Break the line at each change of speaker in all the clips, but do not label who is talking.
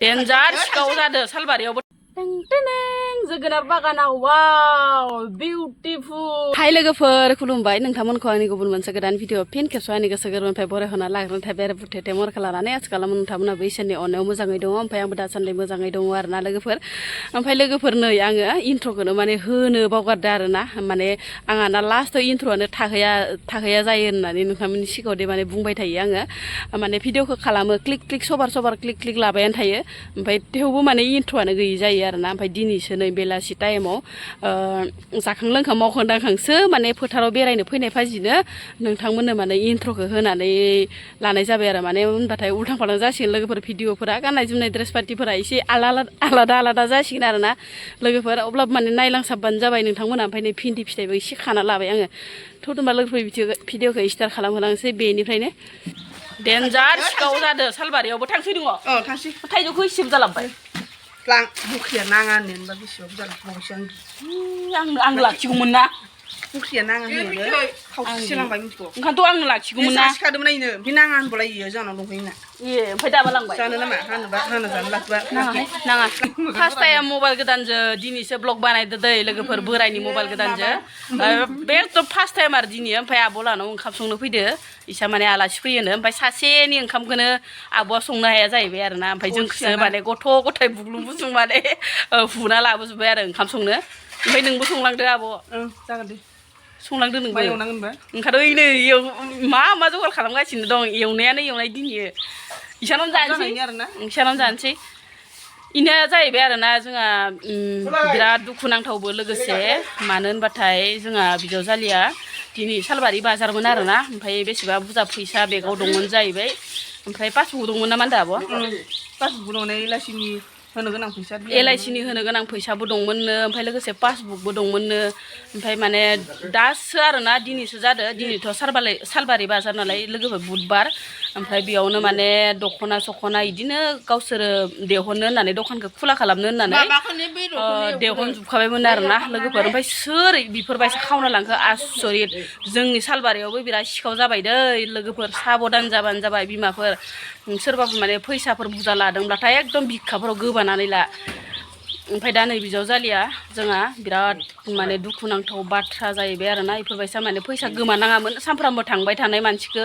Denger सिखाव जादो सालबारियावबो जोगोनार बागानाव वाव बिउटिफुल हाय लोगोफोर खुलुमबाय नोंथांमोनखौ आंनि गुबुन मोनसे गोदान भिडिअ फिन खेबस आंनि गोसो गोरबोनिफ्राय बरायहोना लाग्रोनो थाबाय आरो बुथेथे मरखा लानानै आथिखालाव नोंथांमोनाबो इसोरनि अननायाव मोजाङै दङ ओमफ्राय आंबो दासान्दि मोजाङै दङ आरोना लोगोफोर ओमफ्राय लोगोफोर नै आङो इन्ट्र'खौनो माने होनो बावगारदो आरोना माने आंहा ना लास्टआव इन्ट्र'आनो थाहैया जायो होननानै नोंथांमोननि सिगाङाव दे माने बुंबाय थायो आङो माने भिडिअखौ खालामो क्लिक क्लिक सबार क्लिक लाबायानो थायो ओमफ्राय थेवबो माने इन्ट्र'आनो गैयि जायो आरोना ओमफ्राय दिनैसो नै बेलासि टाइमाव जाखां लोंखां मावखां दांखांसो माने फोथाराव बेरायनो फैनाय फाजिनो नोंथांमोननो माने इन्ट्र'खौ होनानै लानाय जाबाय आरो माने होनबाथाय उल्थां फाल्थां जासिगोन लोगोफोर भिडिअफोरा गाननाय जोमनाय ड्रेस पार्टिफोरा एसे आलादा जासिगोन आरोना लोगोफोर अब्लाबो माने नायलांसाबबानो जाबाय नोंथांमोना ओमफ्राय नै भिन्दि फिथाइबो एसे खाना लाबाय आङो थ' होनबा लोगोफोर भिडिअखौ स्टार्ट खालामहोलांसै बेनिफ्रायनो देन्जार सिखाव जादो सालबारियावबो थांसै दङ
थांसै
थाइजौखौ एसेबो जालांबाय
लां बुख्रिया नाङा होनबा बेसेबां जालांबावसै
आं लाखिगौमोन ना
बुख्रिया नाङा होननानै खावसे लांबाय मिथिगौ
ओंखायनोथ' आं लाखिगौमोन ना
सिखादोंमोन नायनो ओमफ्राय नाङा होनबालाय इयो जानाव दंफैयोना
ए ओमफ्राय दाबा लांबाय
जानो नामा हाना जानो लाखिबा
नाङा फार्स्ट टाइम मबाइल गोदानजों दिनैसो ब्लग बानायदो दै लोगोफोर बोरायनि मबाइल गोदानजों बेथ' फार्स्ट टाइम आरो दिनै ओमफ्राय आब' लानाव ओंखाम संनो फैदो इसा माने आलासि फैयोनो ओमफ्राय सासेनि ओंखामखौनो आब'आ संनो हाया जाहैबाय आरोना ओमफ्राय जोंखौसो माने गथ' गथाय बुग्लुं बुसुं माने हुना लाबोजोब्बाय आरो ओंखाम संनो ओमफ्राय नोंबो संलांदो आब'
जागोन दे
संलांदो नोंबो ओंखारदो ओइनै मा जगार खालामगासिनो दं एवनायानो एवनाय दिनै इसानावनो जानोसै इनो जाहैबाय आरोना जोंहा बिराद दुखु नांथावबो लोगोसे मानो होनबाथाय जोंहा बिजावजालिया दिनै सालबारि बाजारमोन आरोना ओमफ्राय बेसेबा बुरजा फैसा बेगाव दंमोन जाहैबाय ओमफ्राय पासबुक दंमोन ना मा होनदों आब'
पासबुक दंमोन एलआइसिनि होनो गोनां फैसा
एलआइसिनि होनो गोनां फैसाबो दंमोननो ओमफ्राय लोगोसे पासबुकबो दंमोननो ओमफ्राय माने दासो आरोना दिनैसो जादो दिनैथ' सालबारि बाजार नालाय लोगोफोर बुधबार ओमफ्राय बेयावनो माने दख'ना सख'ना इदिनो गावसोरो देहननो होननानै दखानखौ खुला खालामनो होननानै देहनजोबखाबायमोन आरोना लोगोफोर ओमफ्राय सोर बेफोरबायसा खावना लांखो आसरित जोंनि सालबारियावबो बिराद सिखाव जाबाय दै लोगोफोर साबधान जाबानो जाबाय बिमाफोर सोरबाफोर माने फैसाफोर बुरजा लादोंब्लाथाय एकदम बिखाफोराव गोबानानै ला ओमफ्राय दा नै बिजावजालिया जोंहा बिराद माने दुखुनांथाव बाथ्रा जाहैबाय आरोना इफोरबायसा माने फैसा गोमानाङामोन सानफ्रामबो थांबाय थानाय मानसिखौ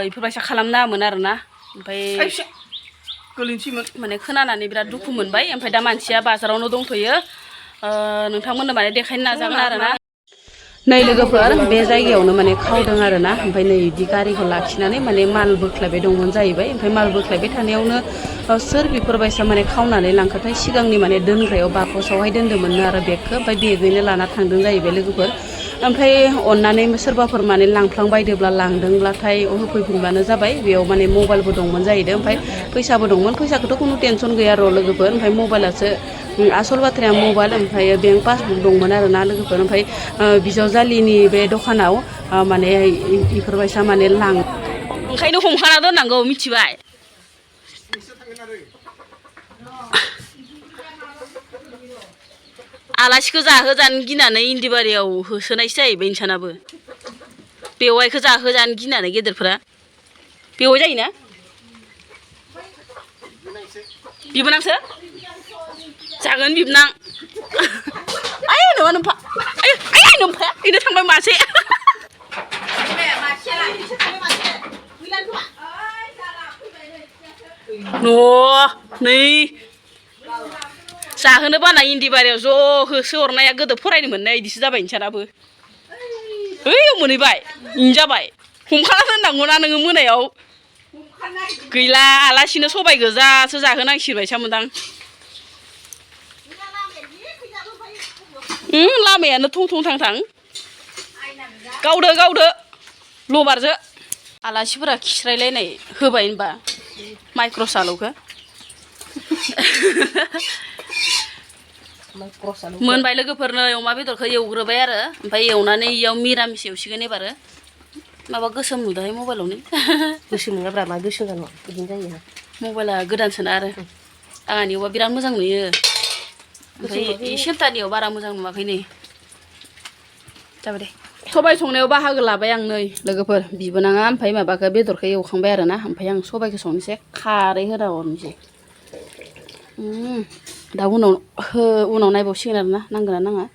इफोरबायसा खालामनाङामोन आरोना ओमफ्राय माने खोनानानै बिराद दुखु मोनबाय ओमफ्राय दा मानसिया बाजारावनो दंथ'यो नोंथांमोननो माने देखायनो नाजागोन आरोना नै लोगोफोर बे जायगायावनो माने खावदों आरोना ओमफ्राय नै बिदि गारिखौ लाखिनानै माने माल बोख्लायबाय दंमोन जाहैबाय ओमफ्राय माल बोख्लायबाय थानायावनो सोर बेफोरबायसा माने खावनानै लांखाथाय सिगांनि माने दोनग्रायाव बाकसावहाय दोन्दोंमोन आरो बेगखौ ओमफ्राय बेगैनो लाना थांदों जाहैबाय लोगोफोर ओमफ्राय अननानै सोरबाफोर माने लांफ्लांबायदोब्ला लांदोंब्लाथाय होफैफिनबानो जाबाय बेयाव माने मबाइलबो दंमोन जाहैदों ओमफ्राय फैसाबो दंमोन फैसाखौथ' खुनु टेनसन गैया र' लोगोफोर ओमफ्राय मबाइलासो आसल बाथ्राया मबाइल ओमफ्राय बेंक पासबुक दंमोन आरोना लोगोफोर ओमफ्राय बिजावजालिनि बे दखानाव माने इफोरबायसा माने ओंखायनो हमखाना दोननांगौ मिथिबाय आलासिखौ जाहोजानो गिनानै इन्दिबारियाव होसोनायसो जाहैबाय नोंसानाबो बेवाइखौ जाहोजानो गिनानै गेदेरफोरा बेवाइ जायोना बिबोनांसो जागोन बिबनां आय नङा नोमफा आय नोमफाया बेनो थांबाय मासे नै जाहोनो बाना इन्दिबारियाव ज' होसो हरनाया गोदो फरायनो मोननाय इदिसो जाबाय नोंसानाबो ओइ मोनहैबाय इन जाबाय हमखाना दोननांगौना नोङो मोनायाव गैला आलासिनो सबाय गोजासो जाहोनांसिगोनबायसा मोनदां लामायानो थं थं थां थां गावदो लबारजो आलासिफोरा खिस्रायलायनाय होबाय होनबा माइक्र' सालौखौ मोनबाय लोगोफोरनो अमा बेदरखौ एवग्रोबाय आरो ओमफ्राय एवनानै इयाव मिरामिस एवसिगोन एबारो माबा गोसोम नुदोंहाय मबाइलावनो
गोसोम नङाब्रा मा गोसोम जानो बिदिनो जायो
मबाइला गोदानसोना आरो आंहानियावबा बिराद मोजां नुयो ओमफ्राय सेन्टारनियाव बारा मोजां नुवाखै नै जाबाय दे सबाय संनायाव बाहागो लाबाय आं नै लोगोफोर बिबोनाङा ओमफ्राय माबाखौ बेदरखौ एवखांबाय आरोना ओमफ्राय आं सबायखौ संनोसै खारै होना हरनोसै दा उनाव नायबावसिगोन आरोना नांगोना नाङा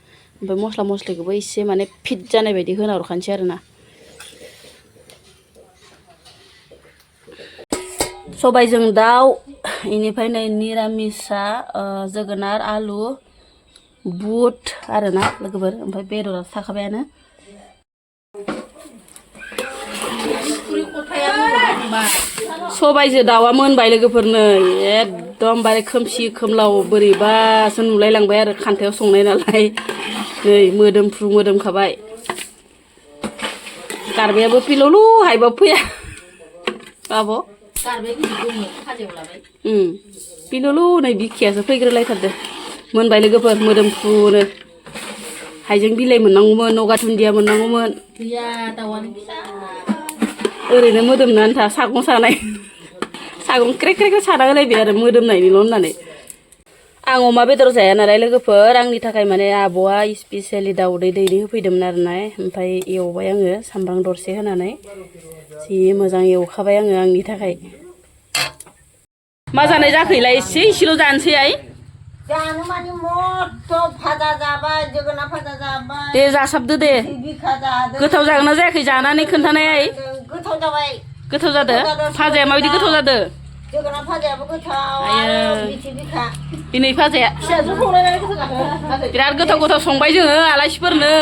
ओमफ्राय मस्ला मस्लिखौबो एसे माने फिट जानाय बायदि होना हरखानोसै आरोना सबायजों दाउ इनिफ्राय नै निरामिसा जोगोनार आलु बुट आरोना लोगोफोर ओमफ्राय बेदरा थाखाबायानो सबायजों दाउआ मोनबाय लोगोफोर नै एकदमबारे खोमसि खोमलाव बोरैबासो नुलायलांबाय आरो खान्थायाव संनाय नालाय नै मोदोमफ्रु मोदोमखाबाय गारबायाबो पिलौलु हायबाबो फैया आब' पिलौलु नै बिखायासो फैग्रोलायथारदो मोनबाय लोगोफोर मोदोमफ्रुनो हाइजें बिलाइ मोननांगौमोन नगा दुन्दिया मोननांगौमोन गैया दाउआनो फिसा ओरैनो मोदोमनो आन्था सागं सानाय सागं क्रेक क्रेक साना होलायबाय आरो मोदोमनायनिल' होननानै आं अमा बेदर जाया नालाय लोगोफोर आंनि थाखाय माने आब'आ स्पेसियेलि दाउदै दैनै होफैदोंमोन आरोना ओमफ्राय एवबाय आङो सामब्राम दरसे होनानै जि मोजां एवखाबाय आङो आंनि थाखाय मा जानाय जाखैलाय एसेल' जानोसै आइ
जानो माने मस्थ' भाजा जाबाय जोगोनार भाजा जाबाय
दे जासाबदो दे गोथाव जागोन ना जायाखै जानानै खोन्थानाय आइ
गोथाव जाबाय
गोथाव जादो भाजाया माबायदि गोथाव जादो
जोगोनार भाजायाबो गोथाव आरो बिथि बिखा
दिनै भाजाया बिराद गोथाव गोथाव संबाय जोङो आलासिफोरनो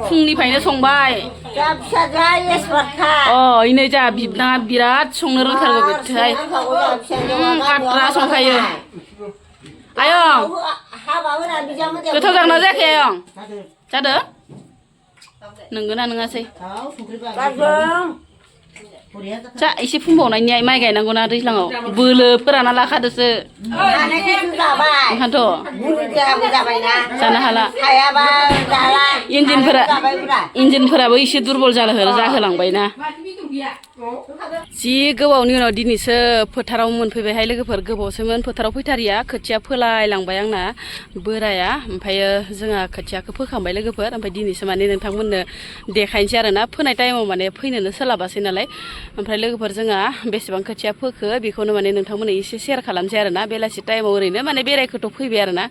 फुंनिफ्रायनो संबाय
जा फिसाजोआ एक्सपार्टखा
इनै जा बिबनाङा बिराद संनो रोंथारगौ बिथाय काट्रा संखायो आयं गोथाव जागोन ना जायाखै आयं जादो नोंगोना नोङासै जा एसे फुंबावनायनि माइ गायनांगौना दैज्लाङाव बोलो फोराना लाखादोसो ओंखायनोथ' जानो हाला इन्जिनफोराबो एसे दुरबल जाहोलांबायना जि गोबावनि उनाव दिनैसो फोथाराव मोनफैबायहाय लोगोफोर गोबावसोमोन फोथाराव फैथारिया खोथिया फोलायलांबाय आंना बोराया ओमफ्रायो जोंहा खोथियाखौ फोखांबाय लोगोफोर ओमफ्राय दिनैसो माने नोंथांमोननो देखायनोसै आरोना फोनाय टाइमाव माने फैनोनो सोलाबासै नालाय ओमफ्राय लोगोफोर जोंहा बेसेबां खोथिया फोखो बेखौनो माने नोंथांमोननो एसे शेयार खालामसै आरोना बेलासि टाइमाव ओरैनो माने बेरायखोथ' फैबाय आरोना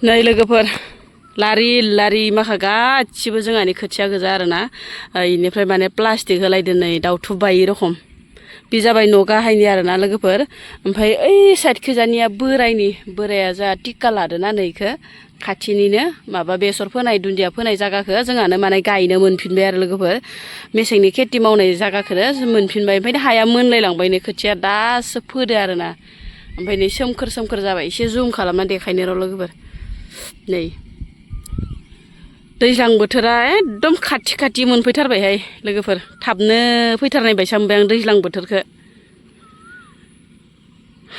नै लोगोफोर लारि लारि माखा गासिबो जोंहानि खोथिया गोजा आरोना इनिफ्राय माने प्लास्टिक होलायदो नै दाउथु बायि रखम बे जाबाय न' गाहायनि आरोना लोगोफोर ओमफ्राय ओइ साइड खोजानिया बोराया जोंहा टिक्का लादोना नै इखो खाथिनिनो माबा बेसर फोनाय दुन्दिया फोनाय जागाखो जोंहानो माने गायनो मोनफिनबाय आरो लोगोफोर मेसेंनि खेथि मावनाय जागाखौनो मोनफिनबाय ओमफ्राय हाया मोनलायलांबाय नै खोथिया दासो फोदो आरोना ओमफ्राय नै सोमखोर सोमखोर जाबाय एसे जुम खालामना देखायनो र' लोगोफोर नै दैज्लां बोथोरा एकदम खाथि खाथि मोनफैथारबायहाय लोगोफोर थाबनो फैथारनाय बायसा मोनबाय आं दैज्लां बोथोरखौ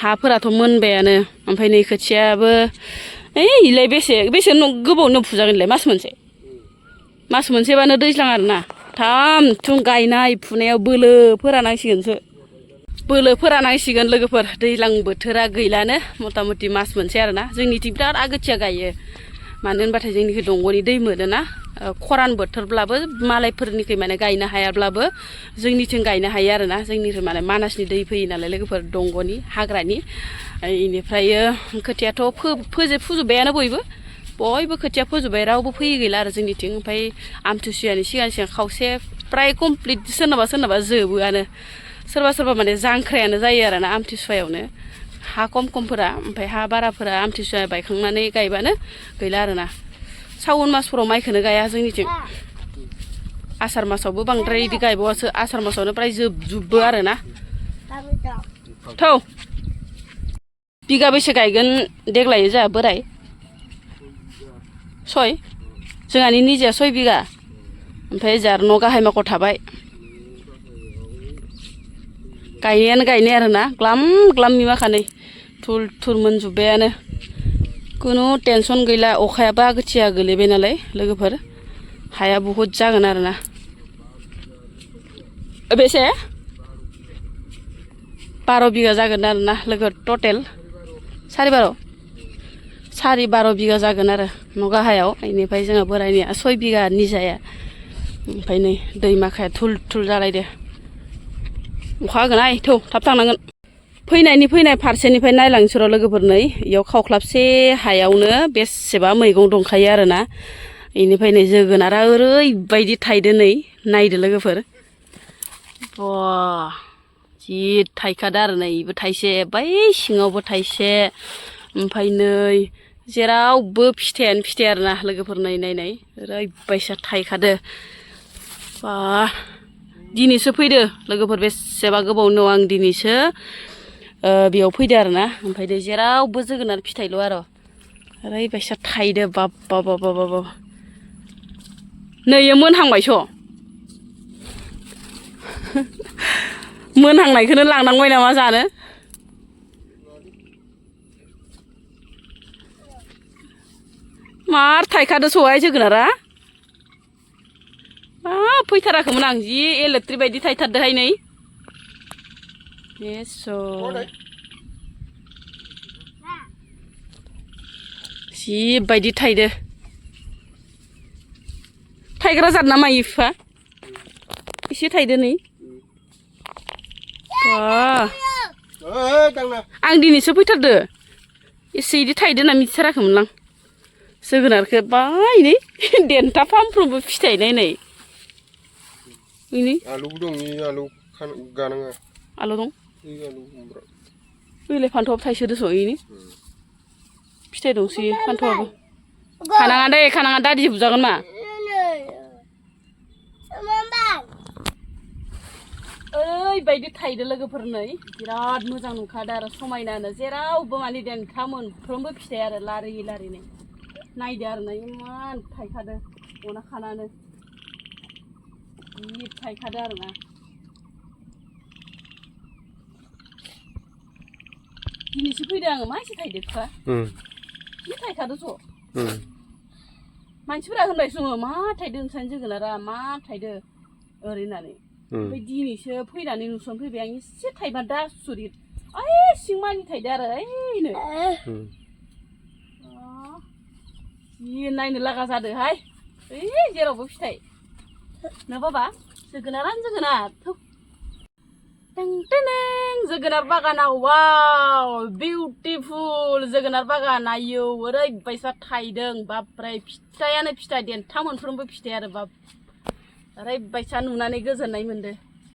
हाफोराथ' मोनबायानो ओमफ्राय नै खोथियाबो इलाय बेसे गोबावनो फुजागोनलाय मास मोनसेबानो दैज्लां आरोना थाम थुम गायनाय फुनायाव बोलो फोरानांसिगोन लोगोफोर दैज्लां बोथोरा गैलानो मथा मथि मास मोनसे आरोना जोंनिथिं बिराद आगोथिया गायो मानो होनबाथाय जोंनिखै दंग'नि दै मोनोना खरान बोथोरब्लाबो मालायफोरनिखै माने गायनो हायाब्लाबो जोंनिथिं गायनो हायो आरोना जोंनिथिं माने मानासनि दै फैयो नालाय लोगोफोर दंग'नि हाग्रानि इनिफ्रायो खोथियाथ' फोजोब्बायानो बयबो खोथिया फोजोब्बाय रावबो फैयो गैला आरो जोंनिथिं ओमफ्राय आमथिसुवानि सिगां खावसे प्राय कमप्लिट सोरनाबा जोबोआनो सोरबा माने जांख्रायानो जायो आरोना आमथिसुवायावनो हा खमफोरा ओमफ्राय हा बाराफोरा आमथिसुवा बायखांनानै गायबानो गैला आरोना सावन मासफोराव माइखौनो गाया जोंनिथिं आसार मासावबो बांद्राय बिदि गायबावासो आसार मासावनो प्राय जोबजोबो आरोना थौ बिगाबैसे गायगोन देग्लाय जोंहा बोराय 6 जोंहानि निजाया 6 बिगा ओमफ्राय जोंहा न' गाहाय माखौ थाबाय गायनाय आरोना ग्लाम माखानै थुल मोनजोब्बायानो खुनु टेनसन गैला अखायाबो आगोथिया गोलैबाय नालाय लोगोफोर हाया बहुद जागोन आरोना बेसे 12 बिगा जागोन आरोना लोगो टटेल 12 बिगा जागोन आरो न' गाहायाव बेनिफ्राय जोंहा बोरायनिया 6 बिगा निजाया ओमफ्राय नै दैमाखाया थुल जालायदो अखा हागोन थौ थाब थांनांगोन फैनाय फारसेनिफ्राय नायलांसै र' लोगोफोर नै इयाव खावख्लाबसे हायावनो बेसेबा मैगं दंखायो आरोना इनिफ्राय नै जोगोनारा ओरैबायदि थायदो नै नायदो लोगोफोर बा जि थायखादो आरो नै इबो थाइसे बै सिङावबो थाइसे ओमफ्राय नै जेरावबो फिथाइयानो फिथाइ आरोना लोगोफोर नाय ओरैबायसा थायखादो बा दिनैसो फैदो लोगोफोर बेसेबा गोबाव उनाव आं दिनैसो बेयाव फैदो आरोना ओमफ्राय जेरावबो जोगोनार फिथाइल' आरो ओरैबायसा थायदो बाब नै मोनहांबायस' मोनहांनायखौनो लांनांबाय नामा जानो मार थायखादो सहाय जोगोनारा फैथाराखैमोन आं जि इलेक्ट्रिक बायदि थायथारदोहाय नै जि बायदि थायदो थायग्रा जाद नामा इफा एसे थायदो नै आं दिनैसो फैथारदो एसे इदि थायदो होनना मिथिथाराखैमोन आं जोगोनारखौ बाय नै देन्था फामफ्रोमबो फिथाइ नायनाय
आलुबो दं आलु गानाङा
आलु दं
आलु खुमब्रा
ओइलाय फान्थाव थाइसोदोस' इनि फिथाइ दंसै फान्थावाबो खानाङा दादि बुजागोन मा ओरैबायदि थायदो लोगोफोर नै बिराद मोजां नुखादो आरो समायनानो जेरावबो माने देन्था मोनफ्रोमबो फिथाइ आरो लारि नै नायदो आरो ना इमान थायखादो अना खानानो जि थायखादो आरो ना दिनैसो फैदो आङो मा एसे थायदो बिफा जि थायखादोस' मानसिफोरा होनबाय सङो मा थायदो नोंसानि जोगोनारा मा थायदो ओरै होननानै ओमफ्राय दिनैसो फैनानै नुसनफैबाय आं एसे थाइबा दा सुरित ओइ सिंमानि थायदो आरो ओइनो जि नायनो लागा जादोहाय ओइ जेरावबो फिथाइ ना बाबा जोगोनारानो जोगोनार जोगोनार बागानाव वाव बिउटिफुल जोगोनार बागान आयौ ओरैबायसा थायदों बाब्राय फिथाइयानो फिथाइ देन्था मोनफ्रोमबो फिथाइ आरो बाब ओरैबायसा नुनानै गोजोननाय मोनदो